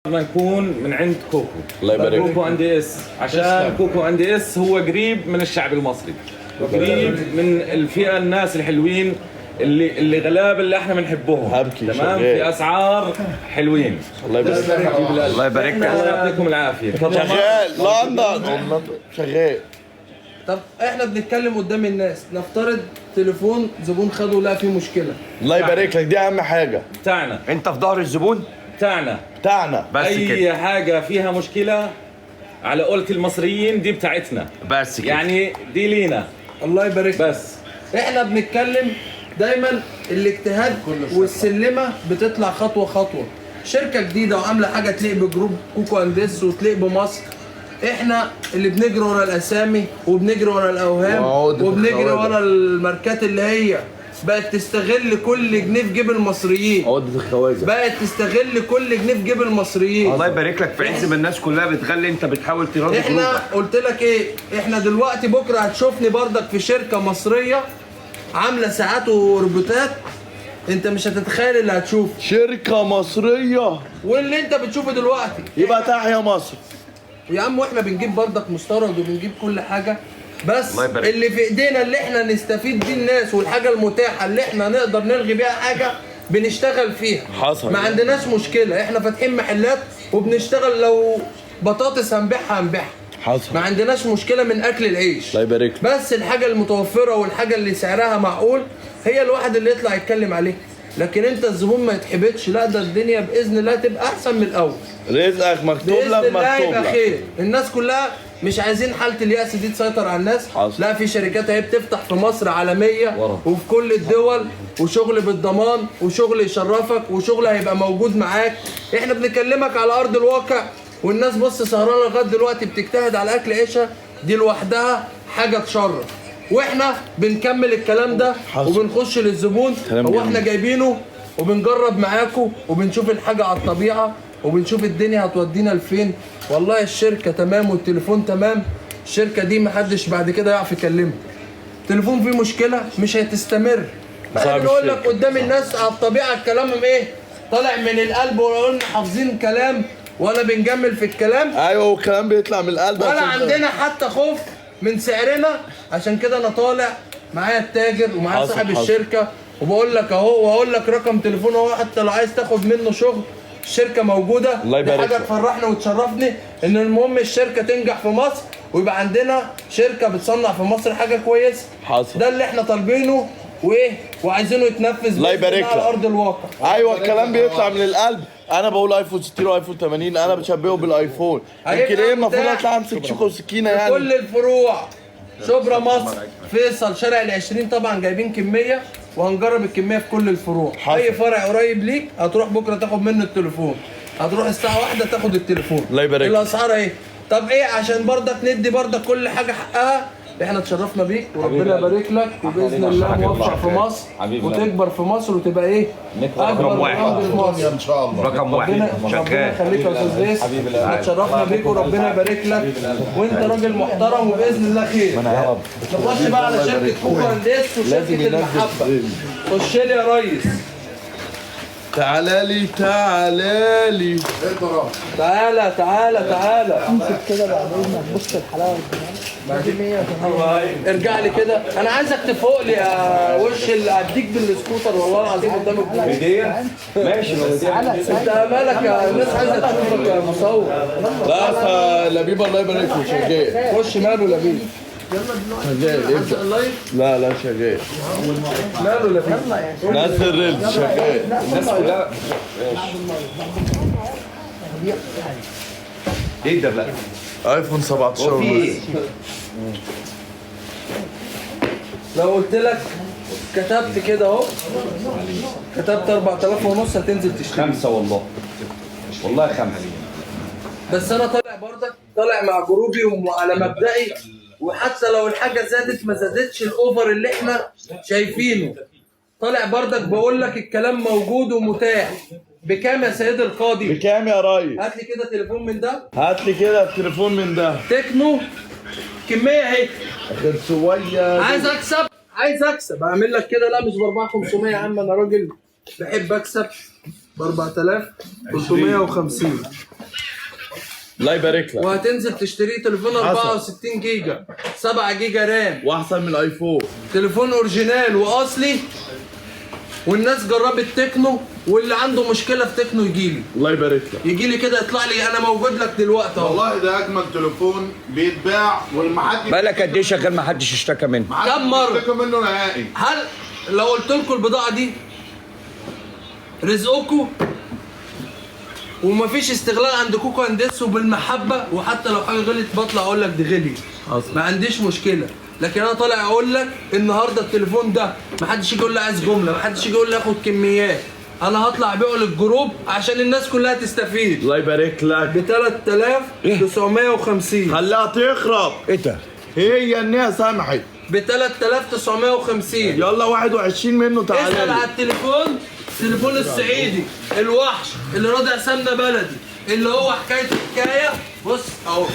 بدنا نكون من عند كوكو. الله يبارك. كوكو اند اس، عشان كوكو اند اس هو قريب من الشعب المصري، قريب من الفئة الناس الحلوين اللي غلاب اللي احنا بنحبهم. هبكي تمام. شغال. في اسعار حلوين. الله يبارك. الله يبارك لك. الله يعطيكم العافية. شغال لندن شغال. طب احنا بنتكلم قدام الناس، نفترض تليفون زبون خده لقى فيه مشكلة. الله يبارك لك، دي اهم حاجة. بتاعنا. انت في ظهر الزبون بتاعنا. بتاعنا. بس اي كده. حاجة فيها مشكلة على قولة المصريين دي بتاعتنا. بس كده. يعني دي لينا. الله يبارك لك. بس احنا بنتكلم دايما الاجتهاد والسلمه بتطلع خطوة خطوة. شركة جديدة وعامله حاجة تليق ب group كوكو اند اس وتليق بمصر. احنا اللي بنجري ورا الاسامي وبنجري ورا الاوهام وعقدة وبنجري الخواجة. ورا الماركات اللي هي بقت تستغل كل جنيه في جيب المصريين. عقدة الخواجة. بقت تستغل كل جنيه في جيب المصريين. الله يبارك لك. في عز ما الناس كلها بتغلي انت بتحاول تراضي احنا قلوبك. قلت لك ايه، احنا دلوقتي بكره هتشوفني بردك في شركة مصرية عامله ساعات وروبوتات، انت مش هتتخيل اللي هتشوفه. شركة مصرية. واللي انت بتشوفه دلوقتي يبقى تحيا مصر. يا عم. واحنا بنجيب بردك مستورد وبنجيب كل حاجة، بس الله يبارك. اللي في ايدينا اللي احنا نستفيد بيه الناس والحاجة المتاحة اللي احنا نقدر نلغي بيها حاجة بنشتغل فيها. حصل. ما عندناش مشكلة، احنا فاتحين محلات وبنشتغل. لو بطاطس هنبيعها هنبيعها. حصل. ما عندناش مشكلة من اكل العيش. الله يبارك لك. بس الحاجة المتوفرة والحاجة اللي سعرها معقول هي الواحد اللي يطلع يتكلم عليها. لكن انت الزبون ما يتحبطش، لا ده الدنيا باذن الله تبقى احسن من الاول. رزقك مكتوب باذن لك، الله مكتوب يبقى لك. خير. الناس كلها مش عايزين حاله اليأس دي تسيطر على الناس. حصل. لا، في شركات اهي بتفتح في مصر عالمية ورا. وفي كل الدول، وشغل بالضمان وشغل يشرفك وشغل هيبقى موجود معاك. احنا بنكلمك على ارض الواقع، والناس بص سهرانة لغاية دلوقتي بتجتهد على اكل عيشها، دي لوحدها حاجة تشرف. واحنا بنكمل الكلام ده. حصل. وبنخش للزبون. كلام هو جميل. احنا جايبينه وبنجرب معاكم وبنشوف الحاجة على الطبيعة وبنشوف الدنيا هتودينا لفين. والله الشركة تمام والتليفون تمام. الشركة دي محدش بعد كده يعرف يكلمها. تليفون فيه مشكلة مش هتستمر. احنا صاحب بنقول لك الشركة. قدام الناس على الطبيعة الكلام ايه طالع من القلب، ولا قلنا حافظين كلام ولا بنجمل في الكلام. ايوه، والكلام بيطلع من القلب. ولا عشان- عندنا حتى خوف من سعرنا. عشان كده انا طالع معايا التاجر ومعايا حصل، صاحب حصل. الشركة، وبقول لك اهو، واقول لك رقم تليفونه اهو، حتى لو عايز تاخد منه شغل الشركة موجودة. الله دي يبارك حاجة لك. تفرحني وتشرفني ان المهم الشركة تنجح في مصر ويبقى عندنا شركة بتصنع في مصر حاجة كويسة. حصل. ده اللي احنا طالبينه وايه وعايزينه يتنفذ الله بإذن يبارك على لك. ارض الواقع. ايوه، الكلام بيطلع من القلب. انا بقول ايفون 60 وايفون 80، انا بشبهه بالايفون. هيبقى يمكن ايه المفروض متاح اطلع امسك شوكه وسكينة في يعني. كل الفروع، شبرا مصر، فيصل، شارع العشرين. طبعا جايبين كمية وهنجرب الكمية في كل الفروع. حصل. اي فرع قريب ليك هتروح بكره تاخد منه التليفون، هتروح الساعة واحدة تاخد التليفون. الله يبارك لك. الاسعار اهي. طب ايه، عشان برضك ندي برضك كل حاجة حقها. احنا اتشرفنا بيك وربنا يبارك لك، وباذن الله موفق في مصر حبيبي قلبي. وتكبر في مصر وتبقى ايه اكبر رقم واحد. brand في مصر ان شاء الله. رقم واحد. ربنا شغال. يخليك يا استاذ ليس. احنا اتشرفنا بيك وربنا يبارك لك، وانت راجل محترم وباذن الله خير. نخش بقى على شركة كوكو اند اس وشركه المحبة. خش لي يا ريس. تعالى لي، تعالى لي. تعالى تعالى تعالى. امسك كده بعد اذنك، بص الحلاوة والجمال دي 180. ارجع لي كده، انا عايزك تفوق لي يا وش اللي اديك بالسكوتر والله العظيم قدام الجمهور. ماشي. تعالى. انت مالك يا الناس عايزه تشوفك يا مصور. لا لبيب الله يبارك له شغال. خش ماله لبيب؟ شغال ابدا. لا لا شغال. ماله لبيب؟ نزل reels شغال. الناس كلها ايه ده بقى؟ ايفون 17 هو في ونص. ايه؟ لو قلت لك كتبت كده اهو، كتبت 4000 ونص هتنزل تشتري. خمسة والله، والله خمسة. بس انا طالع برضك طالع مع group ي وعلى مبدئي، وحتى لو الحاجة زادت ما زادتش ال over اللي احنا شايفينه. طالع برضك بقول لك الكلام موجود ومتاح. بكام يا سيد القاضي؟ بكام يا ريس؟ هات لي كده تليفون من ده. هات لي كده التليفون من ده. تكنو كمية اهي. اخر شوية. عايز اكسب، عايز اكسب، اعمل لك كده. لا مش ب 4500 يا عم، انا راجل بحب اكسب. ب 4350. الله يبارك لك. وهتنزل تشتري تليفون 64 جيجا 7 جيجا RAM، واحسن من ال iPhone. تليفون original واصلي، والناس جربت تكنو، واللي عنده مشكلة في تكنو يجيلي. الله يبارك لك. يجيلي كده يطلع لي، انا موجود لك دلوقتي اهو. والله ده اجمل تليفون بيتباع، والمحدش بقالك قد ايه شغال ما حدش اشتكى منه؟ كم مرة؟ اشتكى منه نهائي. هل لو قلت لكم البضاعة دي رزقكم ومفيش استغلال عند كوكو اند اس وبالمحبه، وحتى لو حاجة غلت بطلع اقول لك دي غلي، ما عنديش مشكلة، لكن انا طالع اقول لك النهارده التليفون ده ما حدش يجي يقول لي عايز جملة، ما حدش يجي يقول لي اخد كميات، انا هطلع ابيعه لل group عشان الناس كلها تستفيد. الله يبارك لك. ب 3950. خليها تخرب. ايه ده؟ هي النية سمحت. ب 3950. يلا 21 منه. تعالى اسأل على التليفون، تليفون الصعيدي الوحش اللي راضع سمنه بلدي، اللي هو حكايته حكاية. بص اهو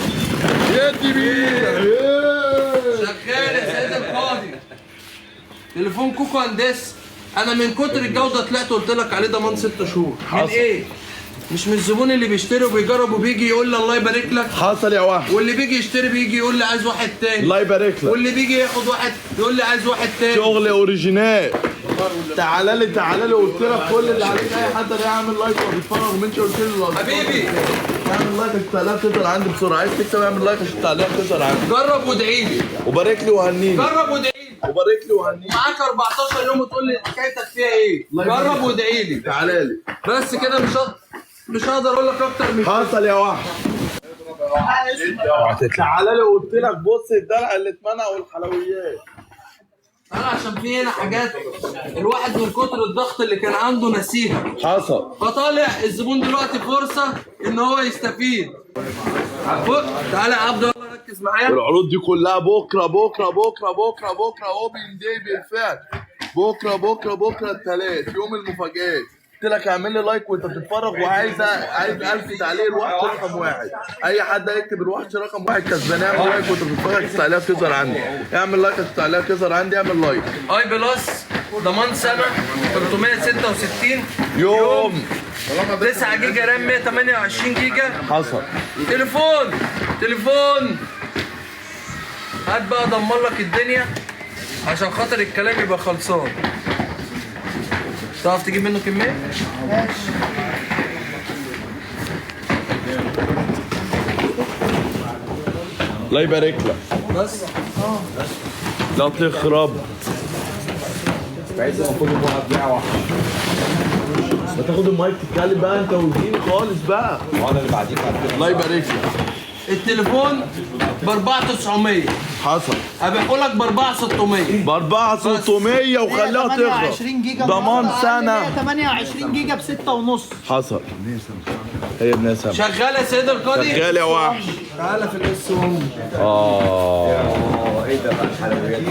يدي بيه شغال يا سيد القاضي. تليفون كوكو اند اس، انا من كتر الجودة طلعت قلت لك عليه ضمان 6 شهور. من ايه؟ مش من الزبون اللي بيشتري وبيجرب وبيجي يقول لي الله يبارك لك. حصل يا وحش. واللي بيجي يشتري بيجي يقول لي عايز واحد تاني. الله يبارك لك. واللي بيجي ياخد واحد يقول لي عايز واحد تاني. شغل original. تعالى لي تعالى لي، قلت لك كل اللي عليك. اي حد يعمل like وبيتفرج ومنش قلت له حبيبي اعمل like عشان التعليقات تظهر عندي بسرعة. عايز تكسب اعمل like عشان التعليقات تظهر عندي. جرب وادعي لي. وبارك لي وهنيني. جرب وادعي لي. وبارك لي وهنيني. معاك 14 يوم وتقول لي حكايتك فيها ايه. جرب وادعي لي. تعالى لي بس كده، مش هقدر اقول لك اكتر من كده. حصل يا وحش. تعالى لي قلت لك. بص الدلع اللي اتمنع والحلويات. انا عشان في هنا حاجات الواحد من كتر الضغط اللي كان عنده نسيها. حصل. فطالع الزبون دلوقتي فرصة ان هو يستفيد. تعالى يا عبد الله ركز معايا. العروض دي كلها بكره بكره بكره بكره بكره open day بالفعل. بكره بكره بكره الثلاث يوم المفاجآت. قلت لك اعمل لي like وانت بتتفرج، وعايز عايز 1000 تعليق. الوحش رقم 1، اي حد هيكتب الوحش رقم 1 كسبان. اعمل like وانت بتتفرج، التعليقات تظهر عندي. اعمل like التعليقات تظهر عندي. اعمل like. i Plus ضمان سنة 366 يوم 9 جيجا RAM 128 جيجا. حصل. تليفون تليفون هات بقى ادمر لك الدنيا عشان خاطر الكلام يبقى خلصان. تعرف تجيب منه كمية؟ ماشي. الله يبارك لك. بس لا تخرب. عايز المفروض يكون هتبيع واحد. ما تاخد المايك تتكلم بقى انت واديني خالص بقى. وانا اللي بعديك بعد كده. الله يبارك لك. التليفون ب 4900. حصل. هبيعه لك ب 4600. ب 4600 وخليها تخرب. 28 جيجا ضمان سنة. 128 جيجا ب 6.5. حصل. هي ابن سنة. شغال يا سيد القاضي؟ شغال يا وحش. تعالى في ال S 1. ايه ده بقى الحلويات دي؟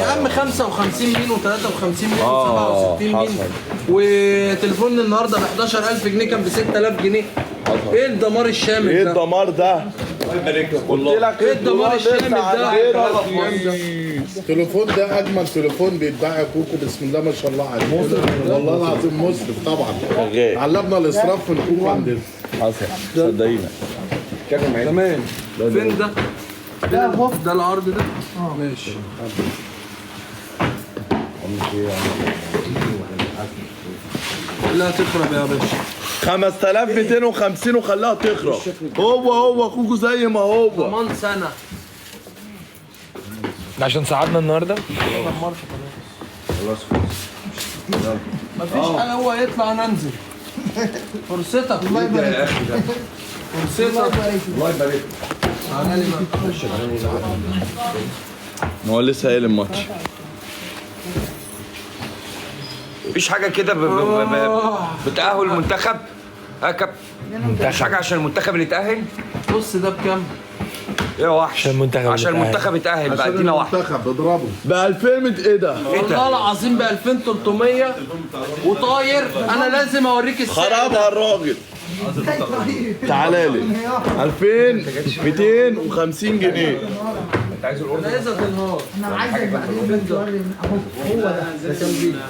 يا عم 55 مين و53 مين و67 مين، وتليفون النهارده ب 11000 جنيه كان ب 6000 جنيه. ايه الدمار الشامل ايه ده؟ الدمار ده؟ قلت لك ايه الدمار الشامل ده؟ التليفون ده اجمل تليفون بيتباع يا كوكو، بسم الله ما شاء الله عليه. مسرف والله العظيم، مسرف طبعا. شغال. علمنا الاسراف في الكوكو عندنا. حصل صدقينا. تمام. فين ده؟ ده اهو. ده العرض ده؟ ماشي. لا تخرب يا باشا. 5250 وخليها تخرب. هو هو كوكو زي ما هو. ضمان سنة. عشان ساعدنا النهارده. مفيش حاجة، هو يطلع انا انزل. فرصتك. الله يبارك لك. فرصتك. الله يبارك لك. تعالى لي بقى. ما هو لسه قايل الماتش. مفيش حاجة كده بتأهل المنتخب؟ ها كابتن، مفيش حاجة عشان المنتخب اللي يتأهل؟ بص ده بكام؟ يا وحش عشان المنتخب عشان المنتخب يتأهل بقى، ادينا واحدة. المنتخب اضربه ب 2000. ايه ده؟ والله العظيم ب 2300 وطاير. انا لازم اوريك السعر. خربها الراجل. تعالى لي 2250 جنيه. انا عايزها تنهار. انا عايزك بعدين توري اهو هو ده.